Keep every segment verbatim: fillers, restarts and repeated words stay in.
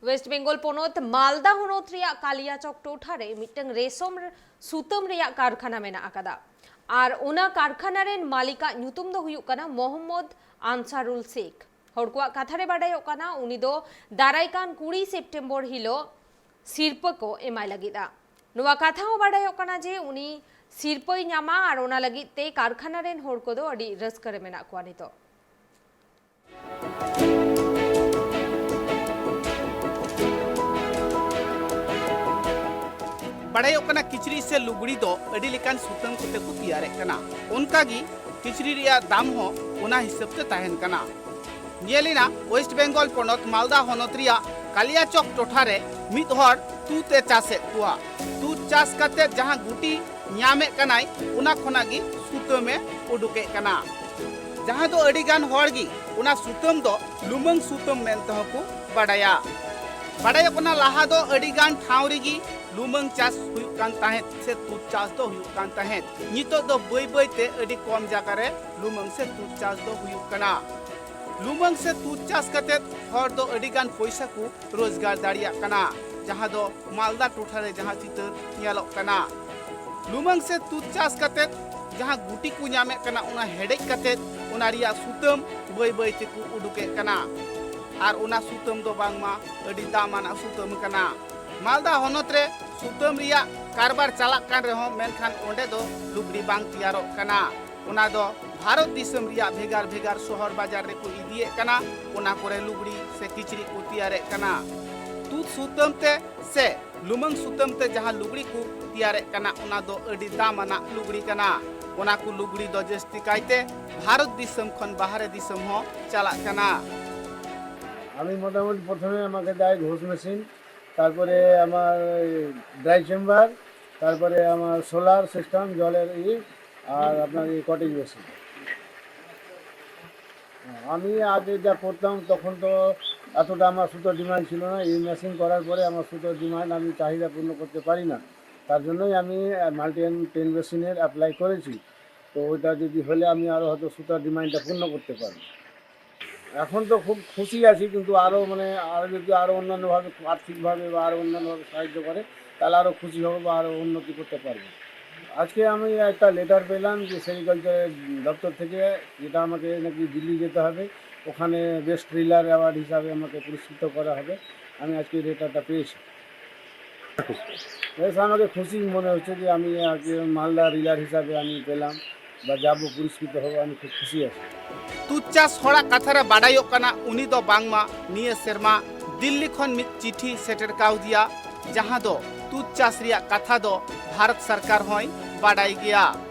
West Bengal ᱯᱚᱱᱚᱛ ᱢᱟᱞᱫᱟ ᱦᱚᱱᱚᱛ ᱨᱮᱭᱟᱜ ᱠᱟᱞᱤᱭᱟᱪᱚᱠ ᱴᱚᱴᱷᱟ ᱨᱮ ᱢᱤᱫᱴᱟᱝ ᱨᱮᱥᱚᱢ ᱥᱩᱛᱟᱹᱢ ᱨᱮᱭᱟᱜ ᱠᱟᱨᱠᱷᱟᱱᱟ ᱢᱮᱱᱟᱜ ᱟᱠᱟᱫᱟ᱾ ᱟᱨ ᱚᱱᱟ ᱠᱟᱨᱠᱷᱟᱱᱟ ᱨᱮᱱ ᱢᱟᱹᱞᱤᱠᱟᱜ ᱧᱩᱛᱩᱢ ᱫᱚ ᱦᱩᱭᱩᱜ ᱠᱟᱱᱟ ᱢᱚᱦᱚᱢᱢᱚᱫ ᱟᱱᱥᱟᱨᱩᱞ ᱥᱮᱠᱷ᱾ ᱦᱚᱲ ᱠᱚᱣᱟᱜ ᱠᱟᱛᱷᱟ ᱨᱮ ᱵᱟᱰᱟᱭᱚᱜ ᱠᱟᱱᱟ, ᱩᱱᱤ ᱫᱚ ᱫᱟᱨᱟᱭ ᱠᱟᱱ ᱠᱩᱲᱤ ᱥᱮᱯᱴᱮᱢᱵᱚᱨ ᱦᱤᱞᱳᱜ ᱥᱤᱨᱯᱟᱹ ᱠᱚ ᱮᱢᱟᱭ ᱞᱟᱹᱜᱤᱫᱼᱟ᱾ ᱱᱚᱣᱟ ᱠᱟᱛᱷᱟ ᱦᱚᱸ ᱵᱟᱰᱟᱭᱚᱜ ᱠᱟᱱᱟ ᱡᱮ ᱩᱱᱤ ᱥᱤᱨᱯᱟᱹᱭ ᱧᱟᱢᱟ ᱟᱨ ᱚᱱᱟ ᱞᱟᱹᱜᱤᱫ ᱛᱮ ᱠᱟᱨᱠᱷᱟᱱᱟ ᱨᱮᱱ ᱦᱚᱲ ᱠᱚᱫᱚ ᱟᱹᱰᱤ ᱨᱟᱹᱥᱠᱟᱹ ᱨᱮ ᱢᱮᱱᱟᱜ ᱠᱚᱣᱟ ᱱᱤᱛᱚᱜ᱾ ᱵᱟᱲᱟᱭᱚᱜ ᱠᱟᱱᱟ, ᱠᱤᱪᱨᱤᱡ ᱥᱮ ᱞᱩᱜᱽᱲᱤ ᱫᱚ ᱟᱹᱰᱤ ᱞᱮᱠᱟᱱ ᱥᱩᱛᱟᱹᱢ ᱠᱚᱛᱮ ᱠᱚ ᱛᱮᱭᱟᱨᱮᱫ ᱠᱟᱱᱟ᱾ ᱚᱱᱠᱟ ᱜᱮ ᱠᱤᱪᱨᱤᱡ ᱨᱮᱭᱟᱜ ᱫᱟᱢ ᱦᱚᱸ ᱚᱱᱟ ᱦᱤᱥᱟᱹᱵ ᱛᱮ ᱛᱟᱦᱮᱱ ᱠᱟᱱᱟ᱾ ᱧᱮᱞ ᱮᱱᱟ, ᱳᱭᱮᱥᱴ ᱵᱮᱝᱜᱚᱞ ᱯᱚᱱᱚᱛ ᱢᱟᱞᱫᱟ ᱦᱚᱱᱚᱛ ᱨᱮᱭᱟᱜ ᱠᱟᱞᱤᱭᱟᱪᱚᱠ ᱴᱚᱴᱷᱟ ᱨᱮ ᱢᱤᱫ ᱦᱚᱲ ᱛᱩᱛ ᱮ ᱪᱟᱥᱮᱫ ᱠᱚᱣᱟ᱾ ᱛᱩᱛ ᱪᱟᱥ ᱠᱟᱛᱮ ᱡᱟᱦᱟᱸ ᱜᱩᱴᱤ ᱧᱟᱢᱮᱫ ᱠᱟᱱᱟᱭ, ᱚᱱᱟ ᱠᱷᱚᱱᱟᱜ ᱜᱮ ᱥᱩᱛᱟᱹᱢ ᱮ ᱩᱰᱩᱠᱮᱫ ᱠᱟᱱᱟ, ᱡᱟᱦᱟᱸ ᱫᱚ ᱟᱹᱰᱤ ᱜᱟᱱ ᱦᱚᱲ ᱜᱮ ᱚᱱᱟ ᱥᱩᱛᱟᱹᱢ ᱫᱚ ᱞᱩᱢᱟᱹᱝ ᱥᱩᱛᱟᱹᱢ ᱢᱮᱱ ᱛᱮᱦᱚᱸ ᱠᱚ ᱵᱟᱰᱟᱭᱟ᱾ ᱵᱟᱰᱟᱭᱚᱜ ᱠᱟᱱᱟ, ᱞᱟᱦᱟ ᱫᱚ ᱟᱹᱰᱤ ᱜᱟᱱ ᱴᱷᱟᱶ ᱨᱮᱜᱮ ᱞᱩᱢᱟᱹᱝ ᱪᱟᱥ ᱦᱩᱭᱩᱜ ᱠᱟᱱ ᱛᱟᱦᱮᱸᱫ ᱥᱮ ᱛᱩᱛ ᱪᱟᱥ ᱫᱚ ᱦᱩᱭᱩᱜ ᱠᱟᱱ ᱛᱟᱦᱮᱸᱫ᱾ ᱱᱤᱛᱚᱜ ᱫᱚ ᱵᱟᱹᱭ ᱵᱟᱹᱭ ᱛᱮ ᱟᱹᱰᱤ ᱠᱚᱢ ᱡᱟᱭᱜᱟ ᱨᱮ ᱞᱩᱢᱟᱹᱝ ᱥᱮ ᱛᱩᱛ ᱪᱟᱥ ᱫᱚ ᱦᱩᱭᱩᱜ ᱠᱟᱱᱟ᱾ ᱞᱩᱢᱟᱹᱝ ᱥᱮ ᱛᱩᱛ ᱪᱟᱥ ᱠᱟᱛᱮ ᱦᱚᱲ ᱫᱚ ᱟᱹᱰᱤ ᱜᱟᱱ ᱯᱚᱭᱥᱟ ᱠᱚ ᱨᱳᱡᱽᱜᱟᱨ ᱫᱟᱲᱮᱭᱟᱜ ᱠᱟᱱᱟ, ᱡᱟᱦᱟᱸ ᱫᱚ ᱢᱟᱞᱫᱟ ᱴᱚᱴᱷᱟ ᱨᱮ ᱡᱟᱦᱟᱸ ᱪᱤᱛᱟᱹᱨ ᱧᱮᱞᱚᱜ ᱠᱟᱱᱟ᱾ ᱞᱩᱢᱟᱹᱝ ᱥᱮ ᱛᱩᱛ ᱪᱟᱥ ᱠᱟᱛᱮ ᱡᱟᱦᱟᱸ ᱜᱩᱴᱤ ᱠᱚ ᱧᱟᱢᱮᱫ ᱠᱟᱱᱟ, ᱚᱱᱟ ᱦᱮᱰᱮᱡ ᱠᱟᱛᱮ ᱚᱱᱟ ᱨᱮᱭᱟᱜ ᱥᱩᱛᱟᱹᱢ ᱵᱟᱹᱭ ᱵᱟᱹᱭ ᱛᱮᱠᱚ ᱩᱰᱩᱠᱮᱫ ᱠᱟᱱᱟ᱾ ᱟᱨ ᱚᱱᱟ ᱥᱩᱛᱟᱹᱢ ᱫᱚ ᱵᱟᱝᱢᱟ ᱟᱹᱰᱤ ᱫᱟᱢᱟᱱᱟᱜ ᱥᱩᱛᱟᱹᱢ ᱠᱟᱱᱟ᱾ ᱢᱟᱞᱫᱟ ᱦᱚᱱᱚᱛ ᱨᱮ ᱥᱩᱛᱟᱹᱢ ᱨᱮᱭᱟᱜ ᱠᱟᱨᱵᱟᱨ ᱪᱟᱞᱟᱜ ᱠᱟᱱ ᱨᱮᱦᱚᱸ, ᱢᱮᱱᱠᱷᱟᱱ ᱚᱸᱰᱮ ᱫᱚ ᱞᱩᱜᱽᱲᱤ ᱵᱟᱝ ᱛᱮᱭᱟᱨᱚᱜ ᱠᱟᱱᱟ᱾ ᱚᱱᱟ ᱫᱚ ᱵᱷᱟᱨᱚᱛ ᱫᱤᱥᱚᱢ ᱨᱮᱭᱟᱜ ᱵᱷᱮᱜᱟᱨ ᱵᱷᱮᱜᱟᱨ ᱥᱚᱦᱚᱨ ᱵᱟᱡᱟᱨ ᱨᱮᱠᱚ ᱤᱫᱤᱭᱮᱫ ᱠᱟᱱᱟ, ᱚᱱᱟ ᱠᱚᱨᱮ ᱞᱩᱜᱽᱲᱤ ᱥᱮ ᱠᱤᱪᱨᱤᱡ ᱠᱚ ᱛᱮᱭᱟᱨᱮᱫ ᱠᱟᱱᱟ᱾ ᱛᱩᱛ ᱥᱩᱛᱟᱹᱢ ᱛᱮ ᱥᱮ ᱞᱩᱢᱟᱹᱝ ᱥᱩᱛᱟᱹᱢ ᱛᱮ ᱡᱟᱦᱟᱸ ᱞᱩᱜᱽᱲᱤ ᱠᱚ ᱛᱮᱭᱟᱨᱮᱫ ᱠᱟᱱᱟ, ᱚᱱᱟ ᱫᱚ ᱟᱹᱰᱤ ᱫᱟᱢ ᱟᱱᱟᱜ ᱞᱩᱜᱽᱲᱤ ᱠᱟᱱᱟ᱾ ᱚᱱᱟ ᱠᱚ ᱞᱩᱜᱽᱲᱤ ᱫᱚ ᱡᱟᱹᱥᱛᱤ ᱠᱟᱭᱛᱮ ᱵᱷᱟᱨᱚᱛ ᱫᱤᱥᱚᱢ ᱠᱷᱚᱱ ᱵᱟᱦᱨᱮ ᱫᱤᱥᱚᱢ ᱦᱚᱸ ᱪᱟᱞᱟᱜ ᱠᱟᱱᱟ᱾ আমি মোটামুটি প্রথমে আমাকে দেয় ঘোষ মেশিন, তারপরে আমার ড্রাই চেম্বার, তারপরে আমার সোলার সিস্টেম, জলের ই, আর আপনার এই কটেজ মেশিন। আমি আগে যা করতাম, তখন তো এতটা আমার সুতোর ডিমান্ড ছিল না। এই মেশিন করার পরে আমার সুতোর ডিমান্ড, আমি চাহিদা পূর্ণ করতে পারি না। তার জন্যই আমি মাল্টি টেন মেশিনের অ্যাপ্লাই করেছি। তো ওইটা যদি হলে আমি আরও হয়তো সুতোর ডিমান্ডটা পূর্ণ করতে পারবো। এখন তো খুব খুশি আছি, কিন্তু আরও মানে আরও যদি আরও অন্যান্যভাবে আর্থিকভাবে বা আরও অন্যান্যভাবে সাহায্য করে, তাহলে আরও খুশি হবো বা আরও উন্নতি করতে পারবো। আজকে আমি একটা লেটার পেলাম যে সেরিকালচার দপ্তর থেকে, যেটা আমাকে নাকি দিল্লি যেতে হবে, ওখানে বেস্ট রিলার অ্যাওয়ার্ড হিসাবে আমাকে পুরস্কৃত করা হবে। আমি আজকে লেটারটা পেয়েছি। বেশ আমাকে খুশি মনে হচ্ছে যে আমি আজকে মালদা রিলার হিসাবে আমি পেলাম বা যাবো, পুরস্কৃত হবো, আমি খুব খুশি আছি। ᱛᱩᱫ ᱪᱟᱥ ᱦᱚᱲᱟᱜ ᱠᱟᱛᱷᱟ ᱨᱮ ᱵᱟᱰᱟᱭᱚᱜ ᱠᱟᱱᱟ, ᱩᱱᱤ ᱫᱚ ᱵᱟᱝᱢᱟ ᱱᱤᱭᱟᱹ ᱥᱮᱨᱢᱟ ᱫᱤᱞᱞᱤ ᱠᱷᱚᱱ ᱢᱤᱫ ᱪᱤᱴᱷᱤ ᱥᱮᱴᱮᱨ ᱠᱟᱣᱫᱮᱭᱟ, ᱡᱟᱦᱟᱸ ᱫᱚ ᱛᱩᱫ ᱪᱟᱥ ᱨᱮᱭᱟᱜ ᱠᱟᱛᱷᱟ ᱫᱚ ᱵᱷᱟᱨᱚᱛ ᱥᱚᱨᱠᱟᱨ ᱦᱚᱸᱭ ᱵᱟᱰᱟᱭ ᱜᱮᱭᱟ᱾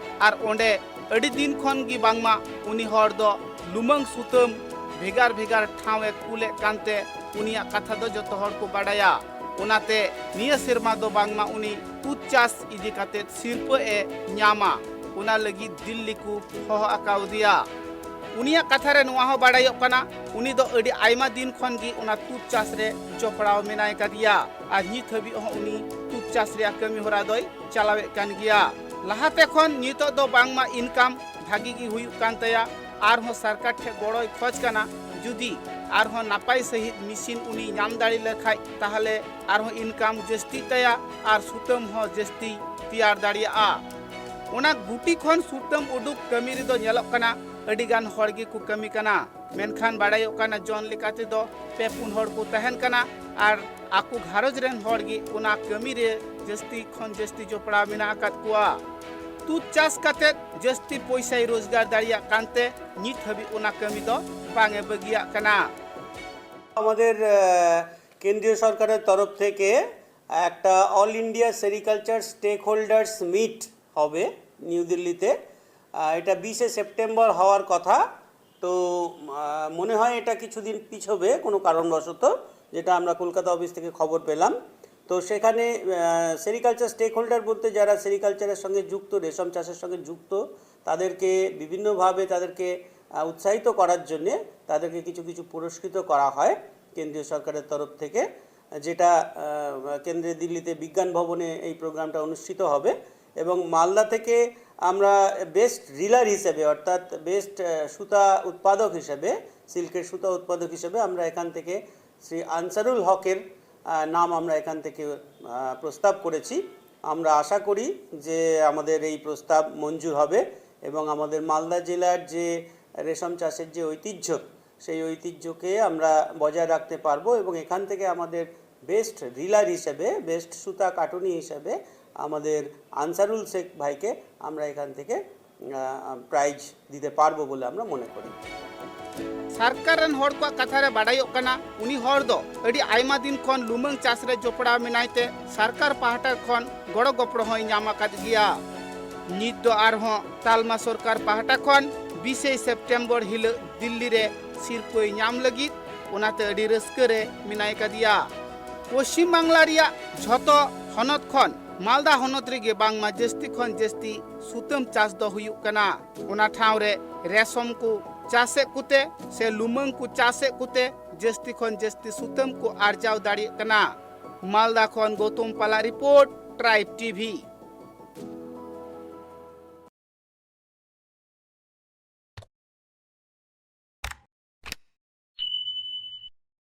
ᱟᱨ ᱚᱸᱰᱮ ᱟᱹᱰᱤ ᱫᱤᱱ ᱠᱷᱚᱱ ᱜᱮ ᱵᱟᱝᱢᱟ ᱩᱱᱤ ᱦᱚᱲ ᱫᱚ ᱞᱩᱢᱟᱹᱝ ᱥᱩᱛᱟᱹᱢ ᱵᱷᱮᱜᱟᱨ ᱵᱷᱮᱜᱟᱨ ᱴᱷᱟᱶ ᱮ ᱠᱩᱞᱮᱫ ᱠᱟᱱᱛᱮ ᱩᱱᱤᱭᱟᱜ ᱠᱟᱛᱷᱟ ᱫᱚ ᱡᱚᱛᱚ ᱦᱚᱲ ᱠᱚ ᱵᱟᱰᱟᱭᱟ᱾ ᱚᱱᱟᱛᱮ ᱱᱤᱭᱟᱹ ᱥᱮᱨᱢᱟ ᱫᱚ ᱵᱟᱝᱢᱟ ᱩᱱᱤ ᱛᱩᱫ ᱪᱟᱥ ᱤᱫᱤ ᱠᱟᱛᱮ ᱥᱤᱨᱯᱟᱹ ᱮ ᱧᱟᱢᱟ, ᱚᱱᱟ ᱞᱟᱹᱜᱤᱫ ᱫᱤᱞᱞᱤ ᱠᱚ ᱦᱚᱦᱚ ᱟᱠᱟᱣᱫᱮᱭᱟ᱾ ᱩᱱᱤᱭᱟᱜ ᱠᱟᱛᱷᱟ ᱨᱮ ᱱᱚᱣᱟ ᱦᱚᱸ ᱵᱟᱰᱟᱭᱚᱜ ᱠᱟᱱᱟ, ᱩᱱᱤ ᱫᱚ ᱟᱹᱰᱤ ᱟᱭᱢᱟ ᱫᱤᱱ ᱠᱷᱚᱱ ᱜᱮ ᱚᱱᱟ ᱛᱩᱫ ᱪᱟᱥ ᱨᱮ ᱡᱚᱯᱲᱟᱣ ᱢᱮᱱᱟᱭ ᱠᱟᱫᱮᱭᱟ ᱟᱨ ᱱᱤᱛ ᱦᱟᱹᱵᱤᱡ ᱦᱚᱸ ᱩᱱᱤ ᱛᱩᱫ ᱪᱟᱥ ᱨᱮᱭᱟᱜ ᱠᱟᱹᱢᱤ ᱦᱚᱨᱟ ᱫᱚᱭ ᱪᱟᱞᱟᱣᱮᱫ ᱠᱟᱱ ᱜᱮᱭᱟ᱾ ᱞᱟᱦᱟᱛᱮ ᱠᱷᱚᱱ ᱱᱤᱛᱚᱜ ᱫᱚ ᱵᱟᱝᱢᱟ ᱤᱱᱠᱟᱢ ᱵᱷᱟᱹᱜᱤ ᱜᱮ ᱦᱩᱭᱩᱜ ᱠᱟᱱ ᱛᱟᱭᱟ, ᱟᱨᱦᱚᱸ ᱥᱚᱨᱠᱟᱨ ᱴᱷᱮᱱ ᱜᱚᱲᱚᱭ ᱠᱷᱚᱡᱽ ᱠᱟᱱᱟ᱾ ᱡᱩᱫᱤ ᱟᱨᱦᱚᱸ ᱱᱟᱯᱟᱭ ᱥᱟᱺᱦᱤᱡ ᱢᱮᱥᱤᱱ ᱩᱱᱤ ᱧᱟᱢ ᱫᱟᱲᱮ ᱞᱮᱠᱷᱟᱡ, ᱛᱟᱦᱞᱮ ᱟᱨᱦᱚᱸ ᱤᱱᱠᱟᱢ ᱡᱟᱹᱥᱛᱤᱜ ᱛᱟᱭᱟ ᱟᱨ ᱥᱩᱛᱟᱹᱢ ᱦᱚᱸ ᱡᱟᱹᱥᱛᱤ ᱛᱮᱭᱟᱨ ᱫᱟᱲᱮᱭᱟᱜᱼᱟ᱾ ᱚᱱᱟ ᱜᱩᱴᱤ ᱠᱷᱚᱱ ᱥᱩᱛᱟᱹᱢ ᱩᱰᱩᱠ ᱠᱟᱹᱢᱤ ᱨᱮᱫᱚ ᱧᱮᱞᱚᱜ ᱠᱟᱱᱟ, ᱟᱹᱰᱤ ᱜᱟᱱ ᱦᱚᱲ ᱜᱮᱠᱚ ᱠᱟᱹᱢᱤ ᱠᱟᱱᱟ᱾ ᱢᱮᱱᱠᱷᱟᱱ ᱵᱟᱲᱟᱭᱚᱜ ᱠᱟᱱᱟ, ᱡᱚᱱ ᱞᱮᱠᱟ ᱛᱮᱫᱚ ᱯᱮ ᱯᱩᱱ ᱦᱚᱲ ᱠᱚ ᱛᱟᱦᱮᱱ ᱠᱟᱱᱟ ᱟᱨ ᱟᱠᱚ ᱜᱷᱟᱨᱚᱸᱡᱽ ᱨᱮᱱ ᱦᱚᱲ ᱜᱮ ᱚᱱᱟ ᱠᱟᱹᱢᱤ ᱨᱮ ᱡᱟᱹᱥᱛᱤ ᱠᱷᱚᱱ ᱡᱟᱹᱥᱛᱤ ᱡᱚᱯᱲᱟᱣ ᱢᱮᱱᱟᱜ ᱟᱠᱟᱫ ᱠᱚᱣᱟ᱾ ᱛᱩᱫ ᱪᱟᱥ ᱠᱟᱛᱮ ᱡᱟᱹᱥᱛᱤ ᱯᱚᱭᱥᱟᱭ ᱨᱳᱡᱽᱜᱟᱨ ᱫᱟᱲᱮᱭᱟᱜ ᱠᱟᱱᱛᱮ ᱱᱤᱛ ᱦᱟᱹᱵᱤᱡ ᱚᱱᱟ ᱠᱟᱹᱢᱤ ᱫᱚ ᱵᱟᱝ ᱮ ᱵᱟᱹᱜᱤᱭᱟᱜ ᱠᱟᱱᱟ᱾ আমাদের আহ, কেন্দ্রীয় সরকারের তরফ থেকে একটা all India sericulture stakeholders meet হবে নিউ দিল্লিতে। আহ, এটা বিশে সেপ্টেম্বর হওয়ার কথা। তো আহ, মনে হয় এটা কিছুদিন পিছবে কোনো কারণবশত, যেটা আমরা কলকাতা অফিস থেকে খবর পেলাম। তো সেখানে সেরিকালচার স্টেক হোল্ডার বলতে যারা সেরিকালচারের সঙ্গে যুক্ত, রেশম চাষের সঙ্গে যুক্ত, তাদেরকে বিভিন্নভাবে তাদেরকে আহ, উৎসাহিত করার জন্যে তাদেরকে কিছু কিছু পুরস্কৃত করা হয় কেন্দ্রীয় সরকারের তরফ থেকে, যেটা আহ, কেন্দ্রে দিল্লিতে বিজ্ঞান ভবনে এই প্রোগ্রামটা অনুষ্ঠিত হবে। এবং মালদা থেকে আমরা বেস্ট রিলার হিসেবে, অর্থাৎ বেস্ট সুতা উৎপাদক হিসেবে সিল্কের সুতা উৎপাদক হিসেবে আমরা এখান থেকে শ্রী আনসারুল হকের আহ, নাম আমরা এখান থেকে আহ, প্রস্তাব করেছি। আমরা আশা করি যে আমাদের এই প্রস্তাব মঞ্জুর হবে এবং আমাদের মালদা জেলার যে রেশম চাষের যে ঐতিহ্য, সেই ঐতিহ্যকে আমরা বজায় রাখতে পারবো এবং এখান থেকে আমাদের বেস্ট রিলার হিসেবে, বেস্ট সুতা কাটুনি হিসেবে আমাদের আনসারুল শেখ ভাইকে আমরা এখান থেকে প্রাইজ দিতে পারবো বলে আমরা মনে করি। ᱥᱚᱨᱠᱟᱨ ᱨᱮᱱ ᱦᱚᱲ ᱠᱚᱣᱟᱜ ᱠᱟᱛᱷᱟ ᱨᱮ ᱵᱟᱰᱟᱭᱚᱜ ᱠᱟᱱᱟ, ᱩᱱᱤ ᱦᱚᱲ ᱫᱚ ᱟᱹᱰᱤ ᱟᱭᱢᱟ ᱫᱤᱱ ᱠᱷᱚᱱ ᱞᱩᱢᱟᱹᱝ ᱪᱟᱥ ᱨᱮ ᱡᱚᱯᱲᱟᱣ ᱢᱮᱱᱟᱭ ᱛᱮ ᱥᱚᱨᱠᱟᱨ ᱯᱟᱦᱴᱟ ᱠᱷᱚᱱ ᱜᱚᱲᱚ ᱜᱚᱯᱚᱲᱚ ᱦᱚᱸᱭ ᱧᱟᱢ ᱟᱠᱟᱫ ᱜᱮᱭᱟ᱾ ᱱᱤᱛ ᱫᱚ ᱟᱨᱦᱚᱸ ᱛᱟᱞᱢᱟ ᱥᱚᱨᱠᱟᱨ ᱯᱟᱦᱴᱟ ᱠᱷᱚᱱ ᱵᱤᱥᱮᱭ ᱥᱮᱯᱴᱮᱢᱵᱚᱨ ᱦᱤᱞᱚᱜ ᱫᱤᱞᱞᱤ ᱨᱮ ᱥᱤᱨᱯᱟᱹᱭ ᱧᱟᱢ ᱞᱟᱹᱜᱤᱫ, ᱚᱱᱟᱛᱮ ᱟᱹᱰᱤ ᱨᱟᱹᱥᱠᱟᱹ ᱨᱮ ᱢᱮᱱᱟᱭ ᱠᱟᱫᱮᱭᱟ᱾ ᱯᱚᱥᱪᱤᱢ ᱵᱟᱝᱞᱟ ᱨᱮᱭᱟᱜ ᱡᱷᱚᱛᱚ ᱦᱚᱱᱚᱛ ᱠᱷᱚᱱ ᱢᱟᱞᱫᱟ ᱦᱚᱱᱚᱛ ᱨᱮᱜᱮ ᱵᱟᱝᱢᱟ ᱡᱟᱹᱥᱛᱤ ᱠᱷᱚᱱ ᱡᱟᱹᱥᱛᱤ ᱥᱩᱛᱟᱹᱢ ᱪᱟᱥ ᱫᱚ ᱦᱩᱭᱩᱜ ᱠᱟᱱᱟ᱾ ᱚᱱᱟ ᱴᱷᱟᱶ ᱨᱮ ᱨᱮᱥᱚᱢ ᱠᱚ ᱪᱟᱥᱮᱫ ᱠᱚᱛᱮ ᱥᱮ ᱞᱩᱢᱟᱹᱝ ᱠᱚ ᱪᱟᱥᱮᱫ ᱠᱚᱛᱮ ᱡᱟᱹᱥᱛᱤ ᱠᱷᱚᱱ ᱡᱟᱹᱥᱛᱤ ᱥᱩᱛᱟᱹᱢ ᱠᱚ ᱟᱨᱡᱟᱣ ᱫᱟᱲᱮᱭᱟᱜ ᱠᱟᱱᱟ᱾ ᱢᱟᱞᱫᱟ ᱠᱷᱚᱱ ᱜᱳᱛᱚᱢ ᱯᱟᱞᱟ ᱨᱤᱯᱳᱨᱴ, ᱴᱨᱟᱭᱤᱵᱽ ᱴᱤᱵᱷᱤ᱾